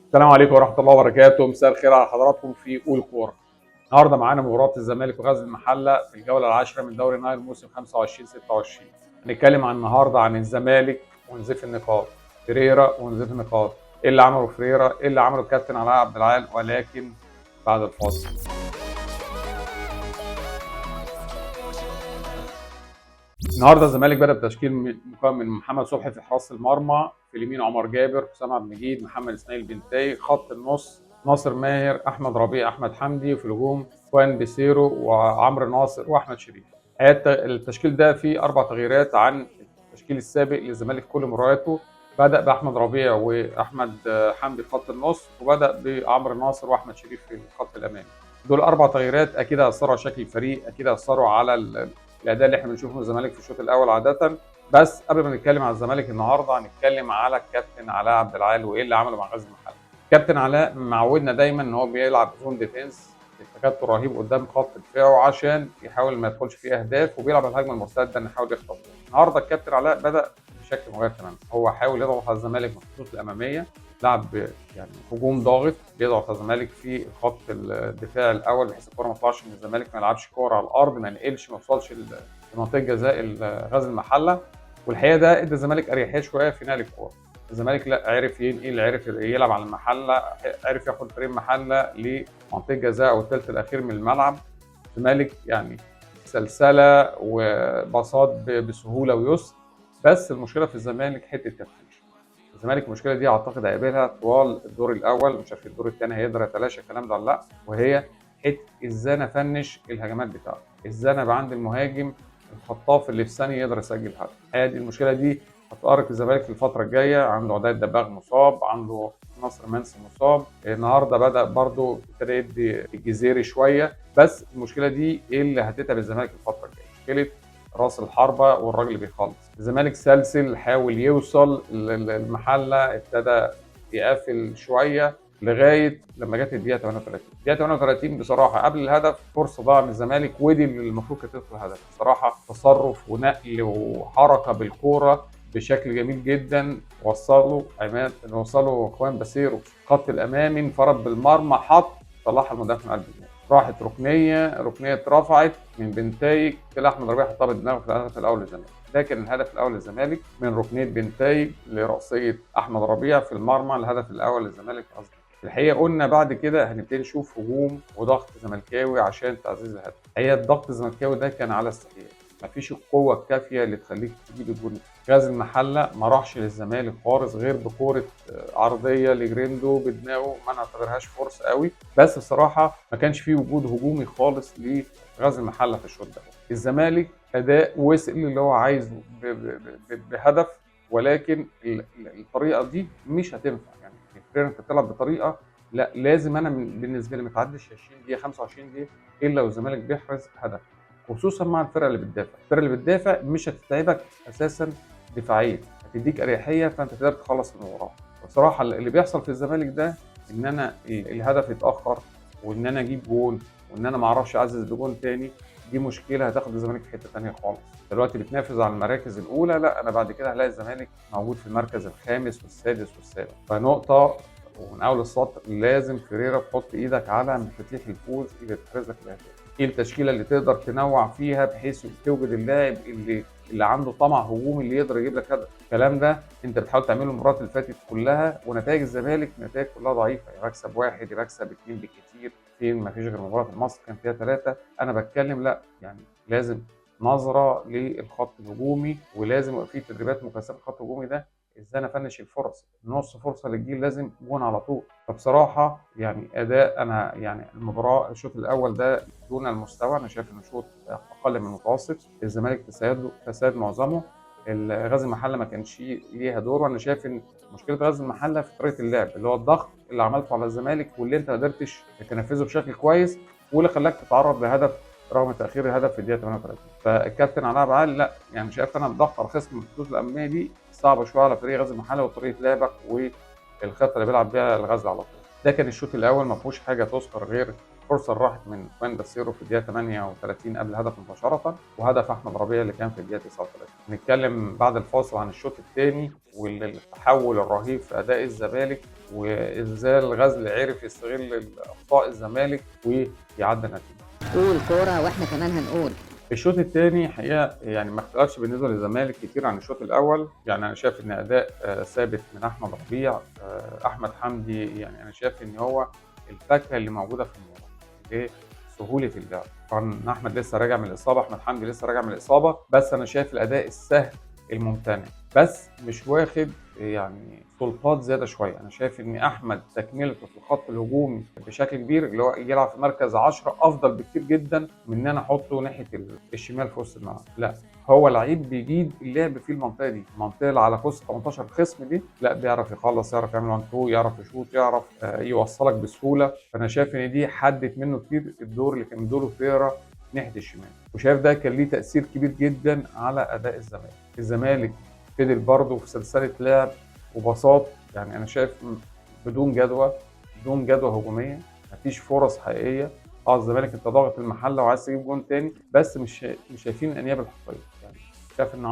السلام عليكم ورحمة الله وبركاته، مساء الخير على حضراتكم في قول كورة. النهارده معانا مباراة الزمالك وغزل المحلة في الجولة العاشرة من دوري نايل موسم 25-26. هنتكلم عن النهارده عن الزمالك ونزيف النقاط، فيريرا ونزيف النقاط، ايه اللي عمله فيريرا، ايه اللي عمله الكابتن علاء عبد العال، ولكن بعد الفاصل. النهارده الزمالك بدأ بتشكيل مكون من محمد صبحي في حراسة المرمى، في اليمين عمر جابر، حسام عبد المجيد، محمد اسماعيل بنتاي، خط النص ناصر ماهر، احمد ربيع، احمد حمدي، وفي الهجوم خوان بيسيرو وعمرو ناصر واحمد شريف. التشكيل ده فيه 4 تغييرات عن التشكيل السابق للزمالك كل مبارياته. بدأ باحمد ربيع واحمد حمدي في خط النص، وبدأ بعمرو ناصر واحمد شريف في الخط الامامي. دول 4 تغييرات اكيد هيأثروا على شكل الفريق، اكيد هيأثروا على الاداء اللي احنا بنشوفه من الزمالك في الشوط الاول عادة. بس قبل ما نتكلم على الزمالك النهارده هنتكلم على الكابتن علاء عبد العال وايه اللي عمله مع غزل المحلة. كابتن علاء معودنا دايما ان هو بيلعب zone defense، تكتل رهيب قدام خط دفاعه عشان يحاول ما يدخلش فيه اهداف، وبيلعب على الهجمة المرتدة ان يحاول يخطف. النهارده الكابتن علاء بدا بشكل مغاير تماما، هو حاول يضغط على الزمالك من الخطوط الامامية، لعب يعني هجوم ضاغط بيضغط على الزمالك في خط الدفاع الاول بحيث الكره ما تطلعش من الزمالك، ما يلعبش كورة على الارض، ما ينقلش، ما يوصلش لمنطقه جزاء غزل المحلة. والحقيقة ده ادى الزمالك اريحية شوية في نقل الكورة. الزمالك لا عرف ينقل، عرف يلعب على المحلة، عرف ياخد فريق المحلة لمنطقه جزاء او الثلث الاخير من الملعب. الزمالك يعني سلسلة وباصات بسهولة ويسر، بس المشكلة في الزمالك حتة تفتيش. الزمالك المشكلة دي اعتقد هيقابلها طوال الدور الاول، مش عارف الدور الثاني هيقدر يتلاشى الكلام ده ولا لا، وهي حتة ازاي انا افنش الهجمات بتاعته، ازاي انا عند المهاجم الخطاف اللي في ثانية يقدر يسجل هدف. هي دي المشكلة دي هتأرق الزمالك في الفترة الجاية. عنده عدي الدباغ مصاب، عنده نصر منسي مصاب، النهارده بدا برضو ابتدى يدي الجزيري شوية، بس المشكلة دي ايه اللي هتتعب الزمالك الفترة الجاية؟ مشكلة راس الحربة والراجل اللي بيخلص. الزمالك سلسل، حاول يوصل المحلة، ابتدى يقفل شوية لغاية لما جت الدقيقة 38. الدقيقة 38 بصراحة قبل الهدف فرصة ضاع من الزمالك، ودي اللي المفروض كانت تدخل هدف. بصراحة تصرف ونقل وحركه بالكورة بشكل جميل جدا، وصلوا عماد، وصلوا خوان باسيرو خط الامامي، انفرد بالمرمى، حط طلعها المدافع من قلب الملعب، راحت ركنيه، ركنيه اترفعت من بنتايج، طلع احمد ربيع حطها بدماغه في الهدف الاول للزمالك. ده كان الهدف الاول للزمالك من ركنيه بنتايج لرأسيه احمد ربيع في المرمى، الهدف الاول للزمالك قصدي. الحقيقة قلنا بعد كده هنبتدي نشوف هجوم وضغط زملكاوي عشان تعزيز الهدف. الحقيقة الضغط الزملكاوي ده كان على استحياء، مفيش القوة الكافيه اللي تخليك تجيب الجول. غازي المحلة ما راحش للزمالك خالص غير بكوره عرضية لجريندو بدماغه، ما نعتبرهاش فرصة قوي، بس بصراحة ما كانش فيه وجود هجومي خالص لغازي المحلة في الشوط ده. الزمالك اداء وصل اللي هو عايزه بهدف، ولكن الطريقة دي مش هتنفع. يعني انت بتلعب بطريقة لا، لازم انا بالنسبة لي ما تعديش 20 دقيقة 25 دقيقة الا والزمالك بيحرز هدف، خصوصا مع الفرقة اللي بتدافع. الفرقة اللي بتدافع مش هتتعبك اساسا دفاعيا، هتديك اريحية، فانت تقدر تخلص المباراة. بصراحة اللي بيحصل في الزمالك ده ان انا الهدف يتاخر، وان انا اجيب جون، وان انا ما اعرفش اعزز بجون تاني، دي مشكلة هتاخد الزمالك في حتة تانية خالص. دلوقتي بتنافس على المراكز الاولى، لا انا بعد كده هلاقي الزمالك موجود في المركز الخامس والسادس والسابع. فنقطه ومن اول السطر، لازم فيريرا تحط ايدك على مفاتيح الفوز اللي تحرز لك الاهداف. ايه التشكيلة اللي تقدر تنوع فيها بحيث توجد اللاعب اللي عنده طمع هجومي اللي يقدر يجيب لك هدف. الكلام ده انت بتحاول تعمله المباريات اللي فاتت كلها، ونتائج الزمالك نتائج كلها ضعيفة، يا بكسب 1 يا بكسب 2 بالكتير، فين ما فيش غير مباراة مصر كان فيها 3. انا بتكلم لا، يعني لازم نظره للخط الهجومي، ولازم يبقى في تدريبات مكثفة الخط الهجومي ده، ازاي انا افنش الفرص، نص فرصة للجيل لازم جون على طول. فبصراحة يعني اداء انا يعني المباراة الشوط الاول ده دون المستوى، انا شايف انه شوط اقل من المتوسط. الزمالك تسيد معظمه، غزل المحلة ما كانش ليها دور، وانا شايف ان مشكلة غزل المحلة في طريقه اللعب اللي هو الضغط اللي عملته على الزمالك واللي انت ما قدرتش تنفذه بشكل كويس، واللي خلاك تتعرض لهدف رغم تاخير الهدف في الدقيقة 38. فالكابتن علاء عبد العال لا، يعني شايف انا الضغط على الخصم من الخطوط الامامية دي صعبة شوية على فريق غزل المحلة وطريقه لعبك والخطه اللي بيلعب بيها الغزل على طول. ده كان الشوط الاول، ما فيهوش حاجة تذكر غير الفرصة اللي راحت من خوان باسيرو في الدقيقة 38 قبل الهدف مباشرة، وهدف احمد ربيع اللي كان في الدقيقة 39. نتكلم بعد الفاصل عن الشوط الثاني والتحول الرهيب في اداء الزمالك، وازاي الغزل عرف يستغل اخطاء الزمالك ويعدي النتيجة. قول كورة واحنا كمان هنقول. الشوط الثاني حقيقة يعني ما اختلفش بالنسبة للزمالك كتير عن الشوط الاول. يعني انا شايف ان اداء ثابت من احمد ربيع، احمد حمدي، يعني انا شايف ان هو الفاكهة اللي موجودة في المباراة ليه سهولة اللعب. طبعا احمد لسه راجع من الاصابة، احمد حمدي لسه راجع من الاصابة، بس انا شايف الاداء السهل الممتنع، بس مش واخد يعني سلطات زيادة شوية. انا شايف ان احمد تكملته في الخط الهجومي بشكل كبير، اللي هو يلعب في مركز 10 افضل بكتير جدا من ان انا احطه ناحية الشمال في وسط الملعب. لا، هو لعيب بيجيد اللعب في المنطقة دي، المنطقة اللي على قوس 18 الخصم دي، لا بيعرف يخلص، يعرف يعمل 1 2، يعرف يشوط، يعرف يوصلك بسهولة. فانا شايف ان دي حدت منه كتير الدور اللي كان دوره فيرا ناحية الشمال، وشايف ده كان ليه تاثير كبير جدا على اداء الزمالك. الزمالك فضل برضه في سلسلة لعب وبساط، يعني انا شايف بدون جدوى، بدون جدوى هجومية، مفيش فرص حقيقية. الزمالك انت ضاغط المحلة وعايز تجيب جون تاني، بس مش شايفين الانياب الحقيقية. يعني شايف ان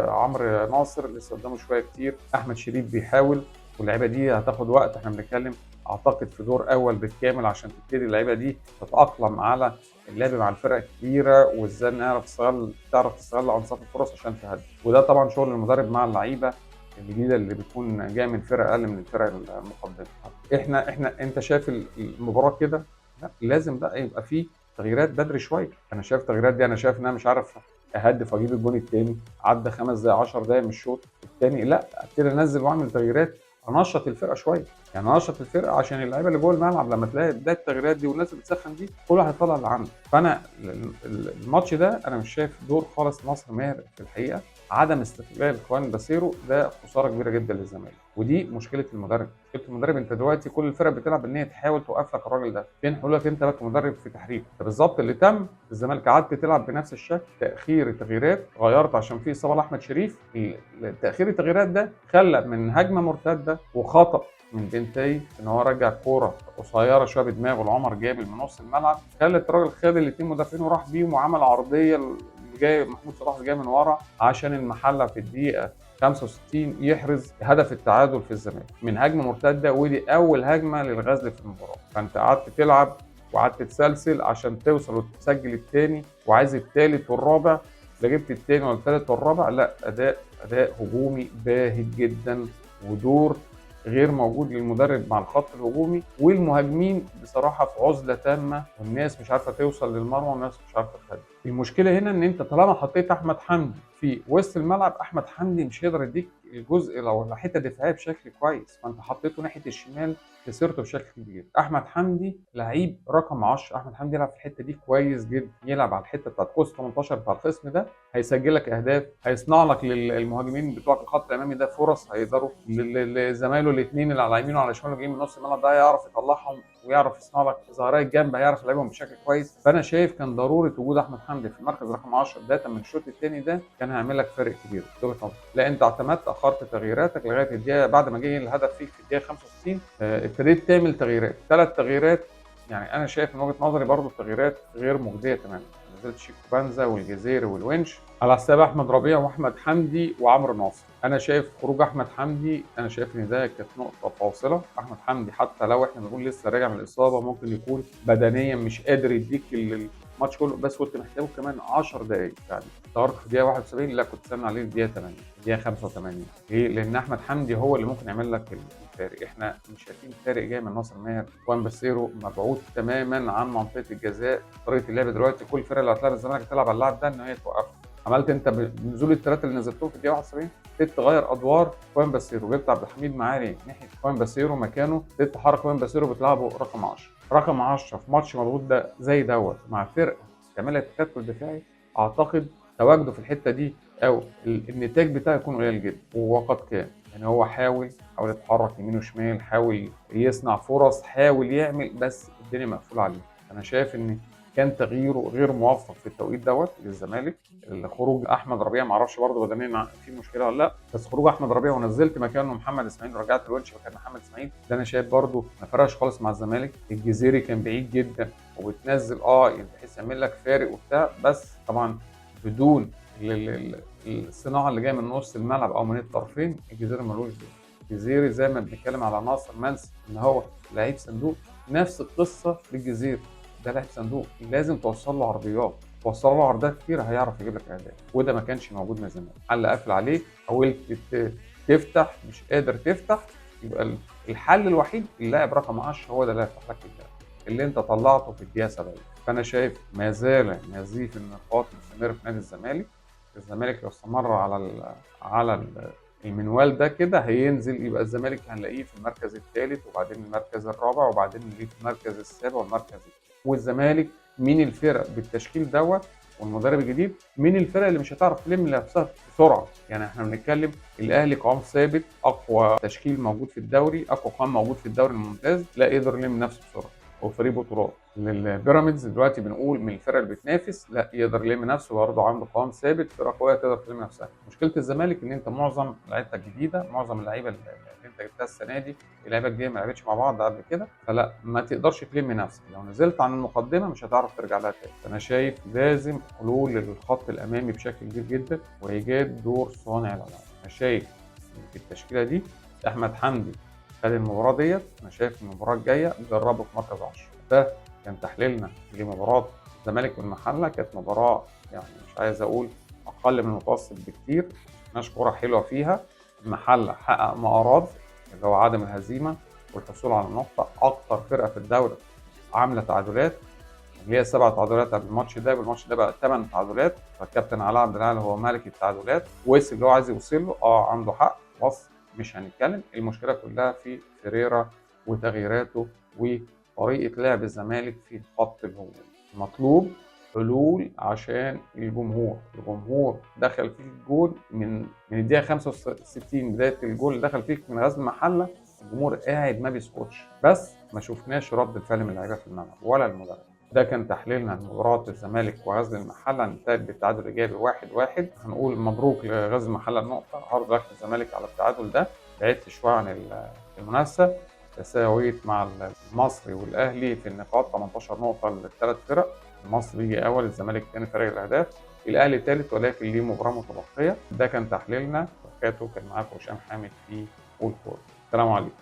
عمرو ناصر لسه قدامه شوية كتير، احمد شريف بيحاول، واللعيبة دي هتاخد وقت. احنا بنتكلم اعتقد في دور اول بالكامل عشان تبتدي اللعيبة دي تتاقلم على اللعب مع الفرق الكبيرة، وازاي نعرف تستغل تعرف تستغل انصاف الفرص عشان تهدي. وده طبعا شغل المدرب مع اللعيبة الجديدة اللي بتكون جاية من فرق اقل من الفرق المقدمة. احنا انت شايف المباراة كده، لا لازم بقى يبقى فيه تغييرات بدري شوية. انا شايف التغييرات دي، انا شايف ان انا مش عارف اهدف واجيب الجون الثاني، عدى 5 دقائق 10 دقائق من الشوط الثاني، لا ابتدي انزل واعمل تغييرات، انشط الفرقة شوية. يعني انشط الفرقة عشان اللعيبة اللي جوه الملعب لما تلاقي بداية التغييرات دي والناس اللي بتسخن دي كل واحد يطلع اللي عنده. فانا الماتش ده انا مش شايف دور خالص ناصر ماهر في الحقيقة. عدم استغلال خوان باسيرو ده خسارة كبيرة جدا للزمالك، ودي مشكلة المدرب. مشكلة المدرب انت دلوقتي كل الفرق بتلعب ان هي تحاول توقف لك الراجل ده، فين حلولك انت بقى كمدرب في تحريك؟ بالظبط اللي تم، الزمالك قعدت تلعب بنفس الشكل، تاخير التغييرات، غيرت عشان في اصابه لاحمد شريف. تاخير التغييرات ده خلى من هجمة مرتدة وخطا من بنتاي ان هو رجع كورة قصيرة شوية بدماغه لعمر جابر من نص الملعب، خلت الراجل خد الاثنين مدافعين وراح بيهم وعمل عرضية اللي جاي محمود صلاح اللي جاي من ورا عشان المحلة في الدقيقة 65 يحرز هدف التعادل في الزمالك من هجمة مرتدة، ودي اول هجمة للغزل في المباراة. فانت قعدت تلعب وقعدت تسلسل عشان توصل وتسجل الثاني، وعايز الثالث والرابع، لا جبت الثاني ولا الثالث والرابع. لا، اداء هجومي باهت جدا، ودور غير موجود للمدرب مع الخط الهجومي، والمهاجمين بصراحة في عزله تامة، والناس مش عارفه توصل للمرمى، والناس مش عارفه تهدي. المشكلة هنا ان انت طالما حطيت احمد حمدي في وسط الملعب، احمد حمدي مش هيقدر يديك الجزء لو الحتة الدفاعية بشكل كويس، فانت حطيته ناحية الشمال خسرته بشكل كبير. احمد حمدي لعيب رقم 10، احمد حمدي يلعب في الحتة دي كويس جدا، يلعب على الحتة بتاعت قوس 18 بتاع الخصم ده، هيسجل لك اهداف، هيصنع لك للمهاجمين بتوع الخط الامامي ده فرص، هيقدروا لزمايله الاثنين اللي على يمينه وعلى شماله جايين من نص الملعب ده هيعرف يطلعهم ويعرف يصنع لك ظهريه الجنب، هيعرف يلعبهم بشكل كويس. فانا شايف كان ضرورة وجود احمد حمدي في المركز رقم 10 بداية من الشوط الثاني ده كان هيعمل لك فرق كبير. لا انت اعتمدت، اخرت تغييراتك لغاية الدقيقة بعد ما جه الهدف فيك في الدقيقة 65، ابتديت تعمل تغييرات، 3 تغييرات. يعني انا شايف من وجهه نظري برضو التغييرات غير مجدية تماما. نزلت شيكو بانزا والجزيري والونش على حساب احمد ربيع واحمد حمدي وعمرو ناصر. انا شايف خروج احمد حمدي، انا شايف ان ده كانت نقطة فاصلة. احمد حمدي حتى لو احنا بنقول لسه راجع من الاصابة، ممكن يكون بدنيا مش قادر يديك الماتش كله، بس كنت محتاجه كمان 10 دقائق. يعني طارق في الدقيقة 71، لا كنت استنى عليه الدقيقة 80، الدقيقة 85. ليه؟ لان احمد حمدي هو اللي ممكن يعمل لك الفارق. احنا مش شايفين فارق جاي من ناصر ماهر. خوان باسيرو مبعوث تماما عن منطقة الجزاء. طريقه اللعب دلوقتي كل الفرق اللي هتلاعب الزمالك هتلعب على اللاعب ده ان هي توقفه. عملت انت بنزول الثلاثة اللي نزلتهم في الدقيقة 71، ابتديت تغير ادوار خوان باسيرو، جبت عبد الحميد معاري ناحية خوان باسيرو مكانه، ابتديت تحرك خوان باسيرو بتلعبه رقم 10. رقم 10 في ماتش مضغوط ده زي دوت مع فرقه تعمل لك تكتل دفاعي، اعتقد تواجده في الحتة دي او النتاج بتاعه يكون قليل جدا، وقد كان. يعني هو حاول يتحرك يمين وشمال، حاول يصنع فرص، حاول يعمل، بس الدنيا مقفولة عليه. انا شايف ان كان تغييره غير موفق في التوقيت دوت للزمالك. الخروج احمد ربيع ما اعرفش برضه بدنيا في مشكلة ولا لا، بس خروج احمد ربيع ونزلت مكانه محمد اسماعيل ورجعت الونش مكان محمد اسماعيل، ده انا شايف برضه ما فرقش خالص مع الزمالك. الجزيري كان بعيد جدا وبتنزل يعني بحيث يعمل لك فارق وبتاع، بس طبعا بدون الصناعة اللي جاية من نص الملعب او من الطرفين الجزيري ملوش دور. الجزيري زي ما بنتكلم على ناصر منسي ان هو لعيب صندوق، نفس القصة للجزيري، ده لعيب صندوق لازم توصل له عرضيات، توصل له عرضيات كتير هيعرف يجيب لك اهداف، وده ما كانش موجود من زمان. حل قافل عليه، حاولت تفتح مش قادر تفتح، يبقى الحل الوحيد اللاعب رقم 10 هو ده اللي هيفتح لك الجول اللي انت طلعته في الدقيقة 70. فانا شايف ما زال نزيف النقاط مستمر في نادي الزمالك. الزمالك لو استمر على المنوال ده كده هينزل، يبقى الزمالك هنلاقيه في المركز الثالث وبعدين المركز الرابع وبعدين نلاقيه في المركز السابع والمركز الثامن. والزمالك مين الفرق بالتشكيل دوت والمدرب الجديد، مين الفرق اللي مش هتعرف تلم نفسها بسرعة؟ يعني احنا بنتكلم الاهلي قوام ثابت، اقوى تشكيل موجود في الدوري، اقوى قوام موجود في الدوري الممتاز، لا يقدر يلم نفسه بسرعة، وفريق بطولات. للبيراميدز دلوقتي بنقول من الفرق اللي بتنافس، لا يقدر يلم نفسه برضه عنده قوام ثابت، فرقه قوية تقدر تلم نفسها. مشكلة الزمالك ان انت معظم لعيبتك جديدة، معظم اللعيبة اللي انت جبتها السنة دي اللعيبة الجديدة ما لعبتش مع بعض قبل كده، فلا ما تقدرش تلم نفسك، لو نزلت عن المقدمة مش هتعرف ترجع لها تاني. فانا شايف لازم حلول للخط الامامي بشكل كبير جدا وايجاد دور صانع الالعاب. انا شايف في التشكيلة دي احمد حمدي خد المباراة ديت، انا شايف المباراة الجاية جربه في مركز 10. ده كان تحليلنا لمباراة الزمالك والمحله، كانت مباراة يعني مش عايز اقول اقل من المتوسط بكتير، مشفناش كورة حلوة فيها. المحلة حقق ما اراد اللي هو عدم الهزيمة والحصول على النقطة، اكتر فرقه في الدوري عامله تعادلات، اللي هي 7 تعادلات قبل الماتش ده، بالماتش ده بقى 8 تعادلات. فالكابتن علاء عبد العال هو ملك التعادلات، وصل اللي هو عايز يوصل له، عنده حق، بس مش هنتكلم. المشكلة كلها في فيريرا وتغييراته وطريقه لعب الزمالك في الخط الهجومي. مطلوب حلول عشان الجمهور، الجمهور دخل فيه الجول من الدقيقة 65 بداية الجول دخل فيك من غزل المحلة، الجمهور قاعد ما بيسكتش، بس ما شفناش رد الفعل من اللعيبة في الملعب ولا المدرب. ده كان تحليلنا لمباراة الزمالك وغزل المحلة، انتهت بالتعادل الايجابي 1-1. هنقول مبروك لغزل المحلة النقطة، hard luck للزمالك على التعادل ده، بعدت شوية عن المنافسة، تساويت مع المصري والاهلي في النقاط 18 نقطة للثلاث فرق، المصري يجي اول، الزمالك ثاني فرق الاهداف، الاهلي ثالث ولكن ليه مباراة متبقيه. ده كان تحليلنا، وكان معاكم هشام حامد في قول كورة. السلام عليكم.